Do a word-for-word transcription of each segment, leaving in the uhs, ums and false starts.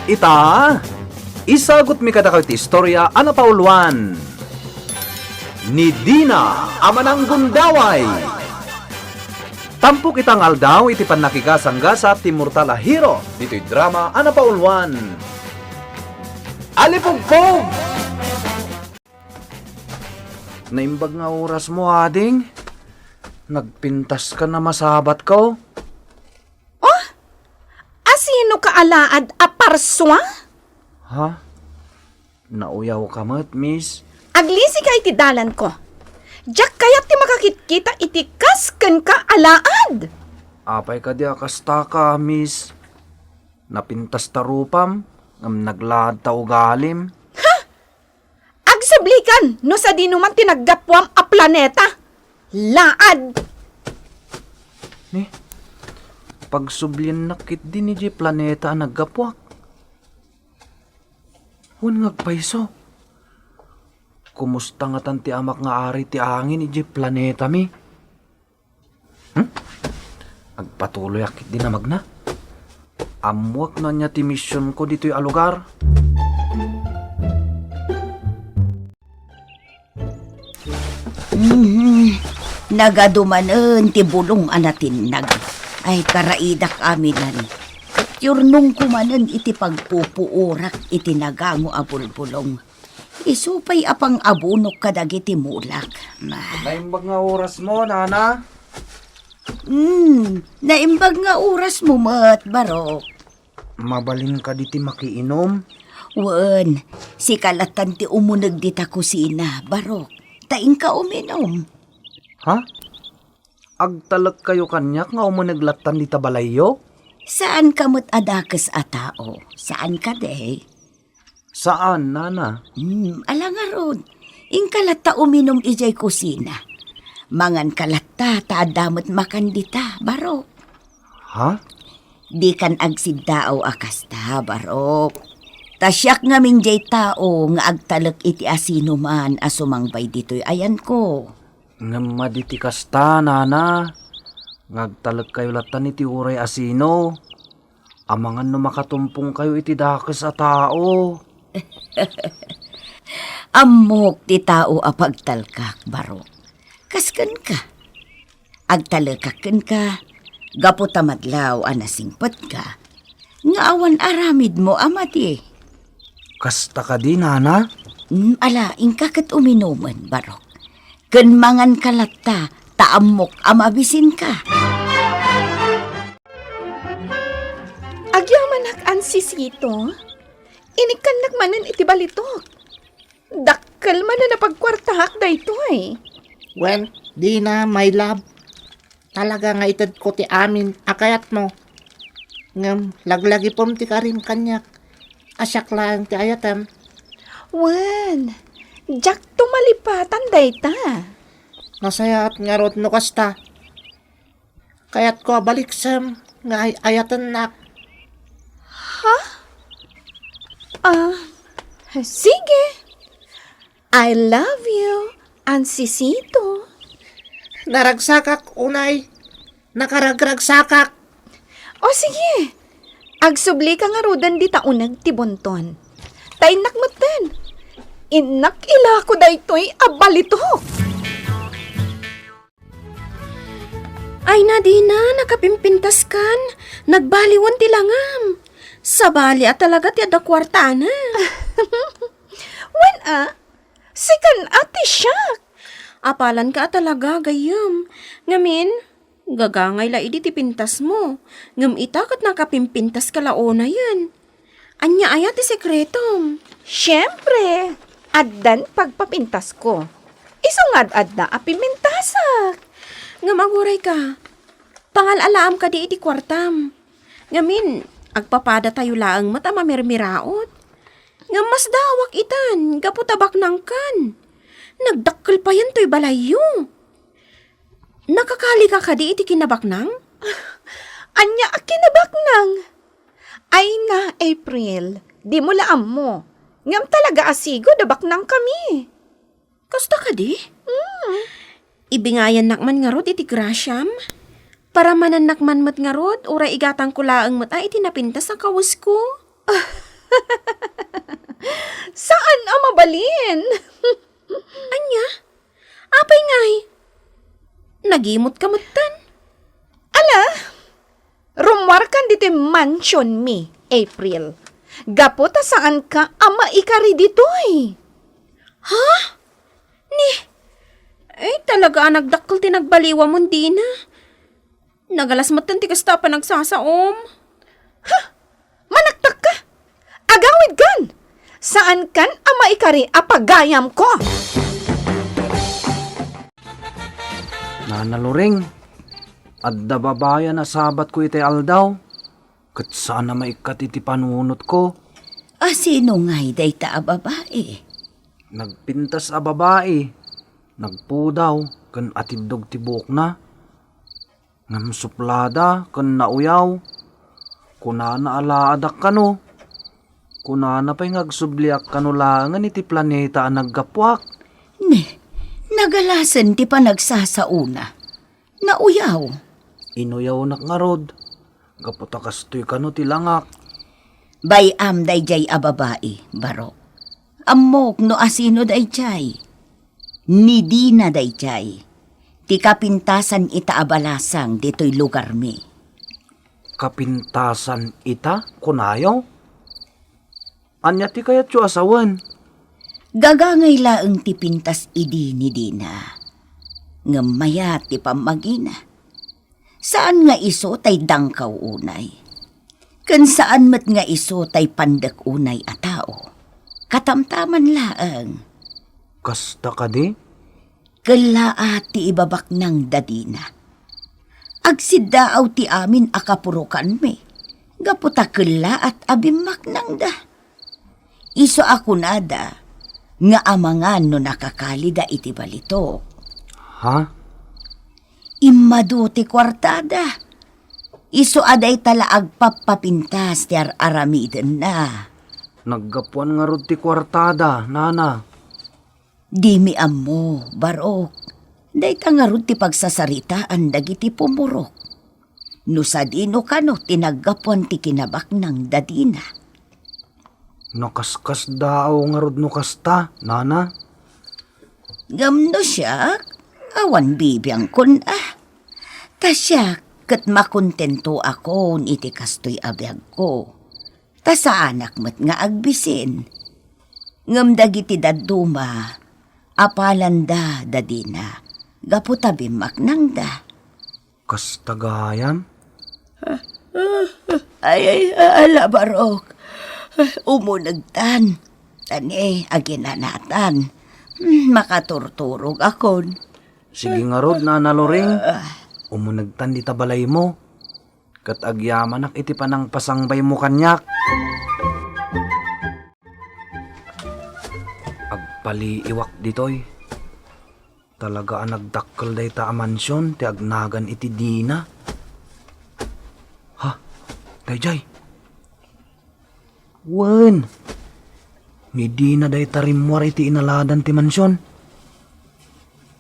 Ita, isagutmi kadakayo ti istorya a napauluan ni Dina a Mananggundaway. Tampok ita nga aldaw iti pannakigasanggasat ti mortal a hero ditoy drama a napauluan. Alipugpog! Naimbag nga oras mo, ading. Nagpintas ka na masabat ko. Oh? Asino ka alaad a parsua? Ha? Nauyaw ka met, miss. Aglisi ka iti dalan ko. Diak kayat ti makakitkita iti kas ken ka alaad. Apay kadi a kasta ka, miss? Napintas ta rupam, ngem naglaad ta ugalim. Ha? Agsublikan no sadinoman ti naggapuam a planeta. Laad! Ni, pagsubliannak ketdi ni di planeta a naggapuak. Wen nga agpayso. Kumusta ngatan ti amak nga ari ti angin iti planetami? Hmm? Agpatuloyak iti namagna. Ammoak no ania ti misionko ditoy a lugar. Mhm. Nagadu manen ti bulong a natinnag. Ay, karaidak aminen. Ket yurnongko manen iti pagpupuorak iti nagango a bulbulong. Isu pay a pang-abonok kadagiti mulak. Naimbag nga oras mo, nana? Hmm, naimbag nga oras mo met, Barok. Mabalin kadi ti makiinom? Wen, sika lattan ti umuneg dita kusina, Barok. Ta inka uminom. Ha? Agtalekkayo kaniak nga umuneg lattan dita balayyo? Saanka met a dakes a tao. Saanka, dey? Saan, nana? Hmm, ala ngarud. Inka latta uminom idiay kusina. Manganka latta, ta adda met makan dita, Barok. Ha? Dikan agsiddaaw a kasta, Barok. Ta siak ngamin diay tao nga agtalek iti asinoman a sumangbay ditoy ayanko. Ngem madi ti kasta, nana, nga agtalekkayo lattan iti uray asino. Amangan no makatumpongkayo iti dakes a tao. Ammok ti tao a pagtalkak, Barok. Kas kenka. Agtalekak kenka, gapu ta madlaw a nasingpetka, nga awan aramidmo a madi. Kasta kadi, nana? Mm, ala, inka ket uminomen, Barok. Ken manganka latta, ta ammok a mabisinka. Agyamanak, Ansisito. Inikkannak manen iti balitok. Dakkel manen a pagkuartaak daytoy. Wen, dina, my love. Talaga nga itedko ti amin a kayatmo. Ngem laglagipem ti karin kaniak a siak laeng ti ayatem. Wen, diakto malipatan dayta. Nasayaat ngarud no kasta. Kayatko a baliksem nga ay-ayatennak. Ha? Ah, sige. I love you, Ansisito. Naragsakak, unay. Nakaragragsakak. O sige, agsubli ka ngaruden dita uneg ti bunton. Ta innak metten. Innak ilako daytoy a balitok. Ay, Nadina, nakapimpintaskan. Nagbaliwen ti langam. Sabali a talaga ti adda kuartana. Wen a, sikan a ti siak. Apalanka a talaga, gayyem. Ngamin, gagangay la idi ti pintasmo. Ngem ita ket nakapimpintaska la unayen. Ania aya ti sekretom? Siempre, addan pagpapintasko. Isu nga ad-adda a pimintasak. Ngem agurayka, pangal-alaam kadi iti kuartam. Ngamin, agpapadatayo laeng met a mamirmiraot. Ngem masdaawak itan, gapu ta baknangkan. Nagdakkel payen toy balayyo. Nakakalika kadi iti kinabaknang? Ania a kinabaknang? Ay na, April, dimo la ammo. Ngem talaga a sigud a baknangkami. Kasta kadi? Hmm. Ibingayannak man ngarud iti grasiam. Paramanannak man met ngarud, uray igatangko laeng met a iti napintas a kawesko. Saan a mabalin. Ania? Apay ngay? Nagimot ka metten? Ala, rummuarkan ditoy mansionmi, April. Gapu ta saanka a maikari ditoy. Ha? Ni, ay, talaga a nagdakkel ti nagbaliwamon, Dina. Nagalas metten ti kasta a panagsasaom. Ha? Manaktakka? Agawidkan! Saankan a maikari a pagayamko! Nana Loring, adda babai a nasabatko itay aldaw, ket saan a maikkat iti panunotko. A sino ngay dayta a babai? Nagpintas a babai, nagpudaw ken atiddog ti buokna. Ngem suplada ken nauyaw. Kunana a laadak kano. Kunana pay nga agsubliak kano laengen iti planeta a naggapuak. Ne, nagalasen ti panagsasaona. Nauyaw. Inuyawnak ngarud, gapu ta kastoy kano ti langak. Bay-am daydiay a babai, Barok. Ammok no asino daydiay. Ni Dina daydiay, ti kapintasan ita a balasang ditoy lugarmi. Kapintasan ita, kunayo? Ania ti kayatyo a sawen? Gagangay laeng ti pintas idi ni Dina. Ngem mayat ti pammagina. Saan nga isu tay dangkaw unay. Ken saan met nga isu tay pandek unay a tao. Katamtaman laeng. Kasta kadi? Kellaat ti ibabaknangda Dina. Agsiddaaw ti amin a kapurokanmi, gapu ta kellaat a bimmaknangda. Isu a kunada nga amangan no nakakalida iti balitok. Ha? Immadu ti kuartada. Isu a dayta la agpappapintas ti ar-aramidenna. Naggapuan ngarud ti kuartada, nana. Dimi ammo, Barok. Dayta ngarud ti pagsasaritaan dagiti pumurok. No sadino kano ti naggapuan ti kinabaknangda Dina. Nakaskasdaaw ngarud no kasta, nana. Ngem no siak, awan bibiangkon a. Ta siak ket makontento akon iti kastoy a biagko. Ta saanak met nga agbisin. Ngem dagiti dadduma, apalanda da Dina, gapu ta bimmaknangda. Kasta gayam? Ay, ay, ala, Barok. Umunegtan. Tani, aginanatan. Hmm, makaturturog akon. Sige ngarud, Nana Loring. Ah. Umunegtan dita balaymo. Ket agyamanak iti panangpasangbaymo kaniak. Agpaliiwak ditoy. Talaga a nagdakkel dayta a mansion ti agnagan iti Dina. Ha? Daydiay? Wen. Ni Dina dayta rimmuar iti inaladan ti mansion.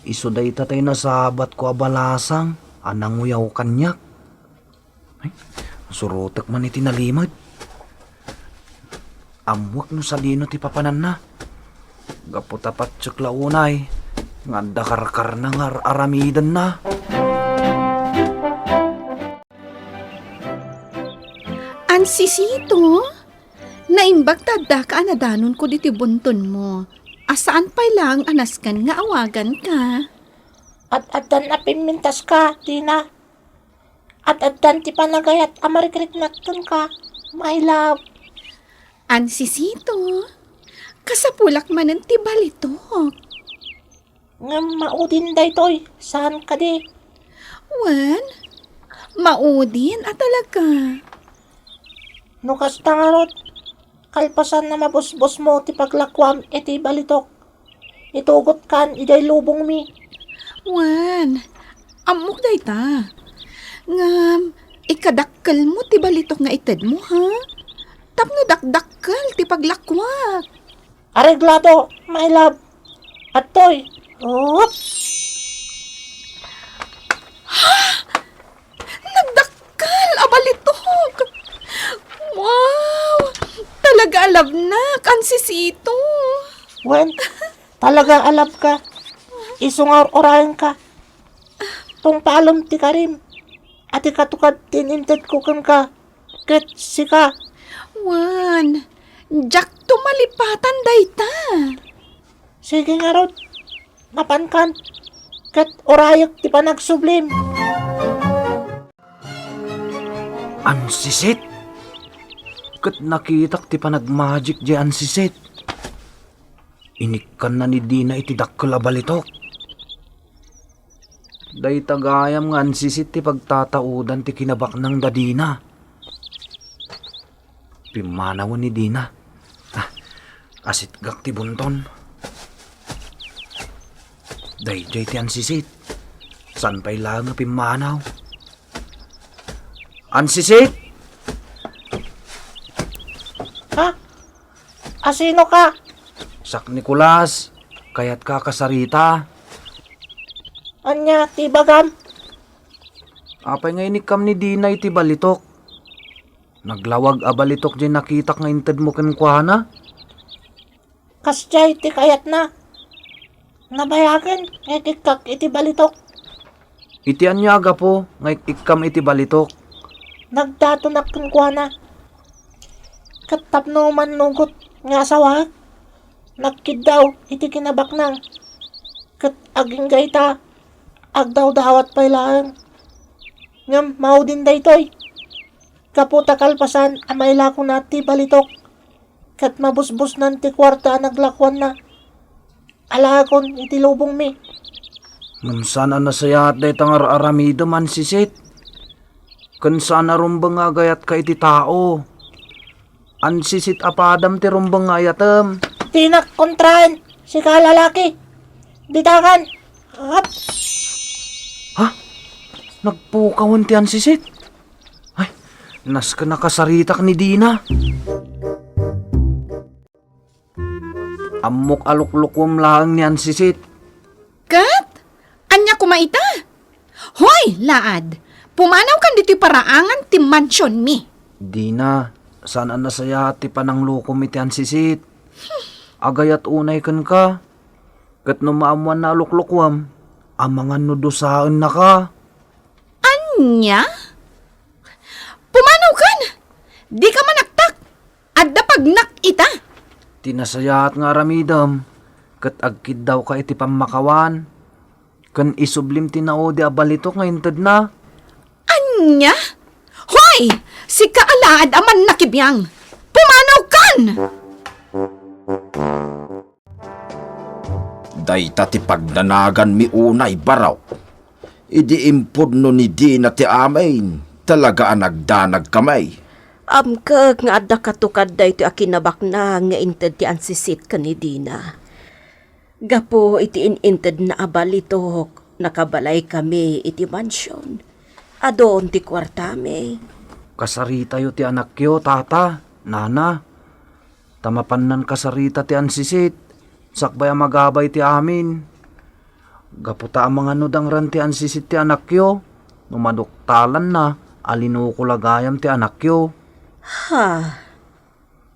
Isu dayta tay nasabatko a balasang a nanguyaw kaniak. Ay, surotek man iti nalimed. Ammoak no sadino ti papananna. Gapu ta patsek la unay nga adda karkarna nga ar-aramidenna. Ansisito, naimbag ta addaka a nadanonko ditoy buntonmo. A saan pay laeng a nasken nga awaganka. Ad-addan a pimmintaska, Dina. Ad-addan ti panagayat a marikriknak kenka, my love. Ansisito, kasapulak manen ti balitok. Ngem maudin daytoy, saan kadi? Wen, maudin a talaga. No kasta ngarud, kalpasan a mabusbusmo ti paglakuam iti balitok, itugotkan idiay lubongmi. Wen, ammok dayta. Ngem, ikadakkelmo ti balitok nga itedmo, ha? Tapno dakdakkel ti paglakuak. Areglado, my love. Adtoy. Oops. Nagdakkel a balitok! Wow! Talaga Labnak, ansisito. Wen, talaga a love ka. Isu nga ur-urayenka. Tungpalem ti karim. A ti katukad ti inintedko kenka. Ket sika. Wen, diak to malipatan dayta. Sige ngarud, mapankan, ket urayek ti panagsublim. Ansisit! Ket nakitak ti panagmagic diay ansisit. Inikkanna ni Dina iti dakkel a balitok. Dayta gayam nga ansisit ti pagtataudan ti kinabaknang da Dina. Pimmanawen ni Dina. Ah, asitgak ti bunton. Daydiay ti ansisit. Saan pay laeng a pimmanaw? Ansisit! Ha? Asino ka? Siak Nicolas. Kayatka a kasarita. Ania ti ibagam? Apay nga inikkam ni Dina iti balitok? Naglawag a balitok diay nakitak nga intedmo kenkuana? Kasdiay ti kayatna. Nabayagen nga ik-ikkak iti balitok. Iti ania a gapu nga ik-ikkam iti balitok? Nagdatonak kenkuana. Ket tapno mannugot nga asawaek, nagkiddaw iti kinabaknang. Ket agingga ita, agdawdawat pay laeng. Ngem maudin daytoy. Gapu ta kalpasan a mailakona ti balitok, ket mabusbusnan ti kuarta a naglakuanna. Alaekon iti lubongmi. Ngem saan a nasayaat dayta nga ar-aramidem, ansisit. Ken saan a rumbeng nga agayatka iti tao. Ansisit a padam ti rumbeng nga ayatem. Dinak kontraen, sika a lalaki. Bitangan. Ap! Ha? Nagpukawen ti ansisit? Ay, nasken a kasaritak ni Dina. Ammok a luklukuem laeng ni ansisit. Ket? Ania koma ita? Hoy, laad! Pumanawkan ditoy paraangan ti mansionmi. Dina, saan a nasayaat ti pananglukom iti ansisit. Agayat unay kenka. Ket no maammoanna a luklukuem, amangan no dusaennaka. Ania? Pumanawkan! Dika manaktak! Adda pagnak ita! Ti nasayaat nga aramidem, ket agkiddawka iti pammakawan, ken isublim ti naudi a balitok nga intedna. Ania? Hoy! Sika a laad a mannakibiang! Pumanawkan! Dayta ti pagnanaganmi unay, Barok. Idi impudno ni Dina ti amin, talaga a nagdanagkami. Amkek nga adda katukad daytoy a kinabaknang nga inted ti ansisit ken ni Dina. Gapu iti in-intedna a balitok, nakabalaykami iti mansion. Adun ti kuartami. Kasaritayo ti anakyo, tata, nana. Ta mapannan kasarita ti ansisit, sakbay a magabay ti amin. Gapu ta amangan no dangran ti ansisit ti anakyo, no maduktalanna, alinuko la gayam ti anakyo. Ha?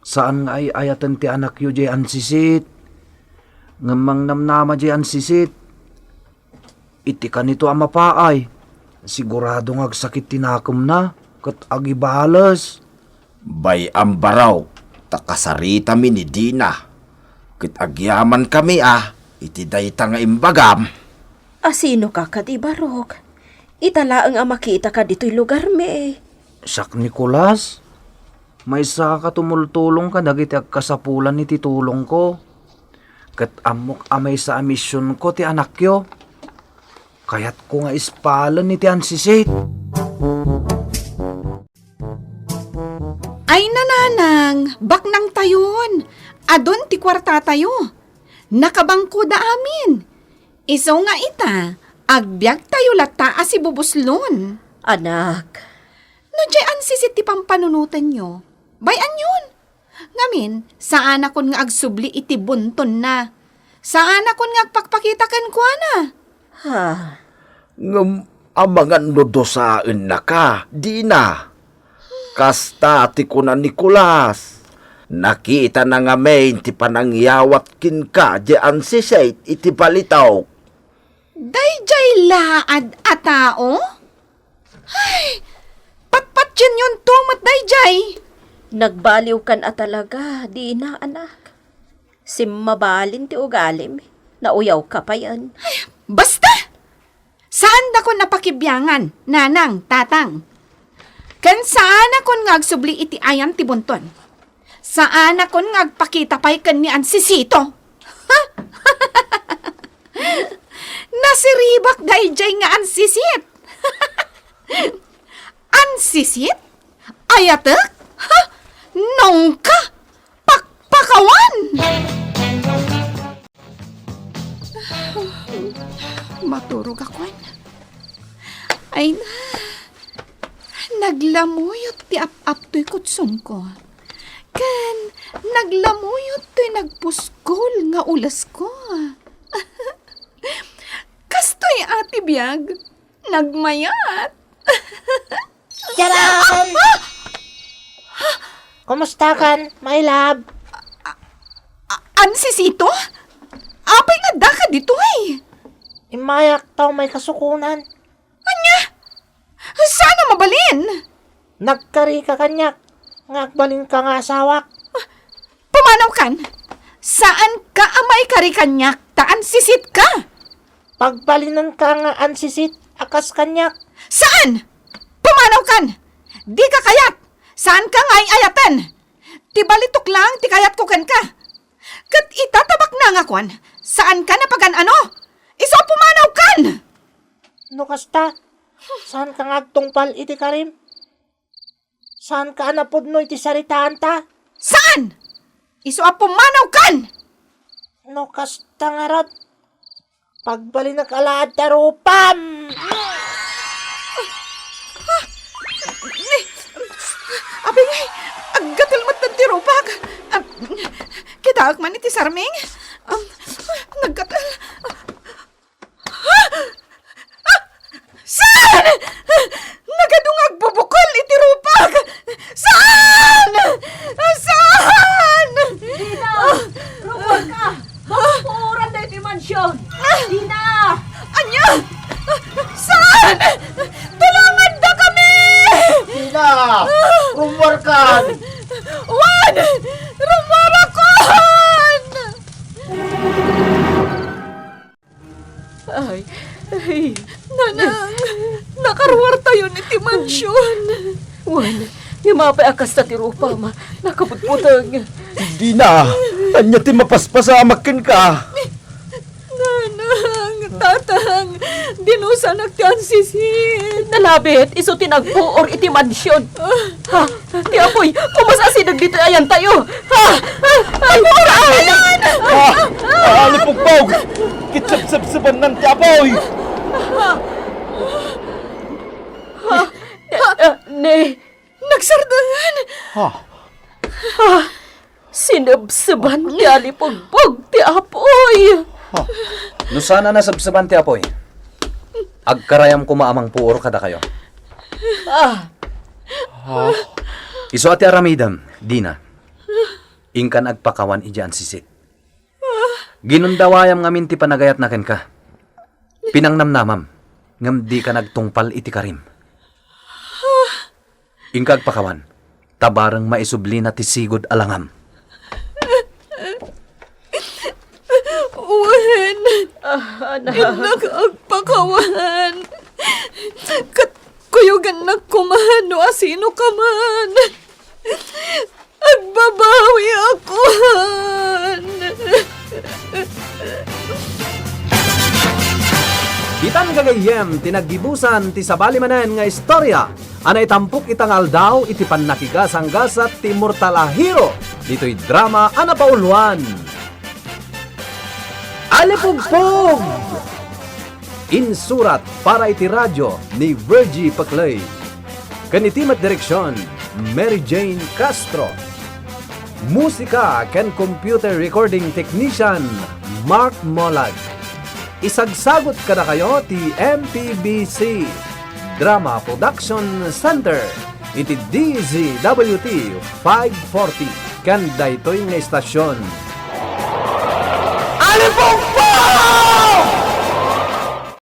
Saan nga ay-ayaten ti anakyo diay ansisit. Ngem mangnamnama diay ansisit. Iti kanito a mapaay, sigurado nga agsakit ti nakemna ket agibales. Bay-am, Barok, ta kasaritami ni Dina, ket agyamankami a iti dayta nga imbagam. Asinoka kadi, Barok? Ita laeng a makitaka ditoy lugarmi. Siak Nicolas, maysaka tumultulong kadagiti agkasapulan iti tulongko. Ket ammok a maysa a misionko ti anakyo. Kayatko nga ispalen iti ansisit. Ay, nanang, baknangtayon. Adun ti kuartatayo. Nakabangkoda amin. Isu nga ita, agbiagtayo latta a sibubuslon. Anak. No diay ansisit ti pampanunotenyo, bay-anyon. Ngamin, saanakon nga agsubli iti buntonna. Saanakon nga agpakpakita kenkuana. Ha? Ngem amangan no dusaennaka, Dina. Kasta ti kuna Nicolas. Nakitana ngamin ti panangyawat kenka diay Ansisit iti balitok. Daydiay laad a tao? Ay, patpatienyon to met daydiay. Nagbaliwkan a talaga, Dina, anak. Simmabalin ti ugalim. Nauyawka payen. Ay, basta! Saandakon a pakibiangan, nanang, tatang. Ken saanakon nga agsubli iti ayan ti bunton. Saanakon nga agpakita pay ken ni Ansisito. Nasiribak daydiay nga Ansisit. Ansisit? Ayatek? Ha? Nungka? Pakpakawan! Maturogakon. Ay na, naglamuyot ti ap-aptoy kutsongko. Ken naglamuyot toy nagpuskol nga ulesko. Kastoy a ti biag, nagmayat. Charan! Kumustakan, my love? A-, Ansisito? Apay nga addaka ditoy? Immayak ta umay kasukonan. Ania? Saan a mabalin? Nagkarika kaniak nga agbalinka nga asawak. Pumanawkan! Saanka a maikari kaniak ta Ansisit ka! Pagbalinenka nga Ansisit a kas kaniak. Saan! Pumanawkan! Dika kayat! Saanka nga ay-ayaten! Ti balitok laeng ti kayatko kenka. Ket ita, tabaknangakuan, saankan a pagan-ano. Isu a pumanawkan! No kasta, saanka nga agtungpal iti karim? Saanka a napudno iti saritaanta? Saan! Isu a pumanawkan! No kasta ngarud, pagbalinek a laad ti rupam! Ni, apay ngay, aggatel met ti rupak. Ah, kitaek man iti sarming. Ah, naggatel. Ah! Ah! Saan? Nagadu nga agbubukol iti rupak! Saan? Saan? Dina! Rummuarka! Baka puoran daytoy mansion! Dina! Ania? Saan? Tulongandakami! Dina! Rummuarkan! Wen! Rummuarakon! Ay, ay. Nanang, nakaruartayon iti mansion. Wen, ngem apay a kasta ti rupam, nakabutbuteng. Dina, ania ti mapaspasamak kenka? Nanang, tatang, dinusanak ti Ansisit. Nalabit, isu ti nagpuor iti mansion. Ha? Ti apoy, kumas asideg ditoy ayantayo. Ha? Ha? Ay, ay! Ha? Ah, Ali Pugbog! Kitsebsebsebannan ti apoy! Ha? Ah, ne. Nagsardengan! Ha? Ha? Sinebseban ti Ali Pugbog ti apoy! Ha? No saan a nasebseban ti apoy, agkarayam koma a mangpuor kadakayo. Ah. Ha? Isu a ti aramidem, Dina. Inkan agpakawan idiay Ansisit. Ginundawayam ngamin ti panagayatna kenka. Pinangnamnamam, ngem dika nagtungpal iti karim. Inka agpakawan, ta bareng maisublina ti sigud a langam. Wen, ah, anak. Innak agpakawan. Ket kuyogannak koma no asino ka man. Agbabawi akon. Ditan gagayyem ti naggibusan ti sabali manen nga istorya a naitampok ita nga aldaw iti pannakigasanggasat ti immortal a hero ditoy drama a napauluan. Alipugpog! Insurat para iti radio ni Virgie Paclay. Ken iti met direksion, Mary Jane Castro. Musika ken computer recording technician, Mark Molag. Isagsagut kadakayo ti M P B C Drama Production Center iti D Z W T five forty. ken daytoy nga estasion. Alipong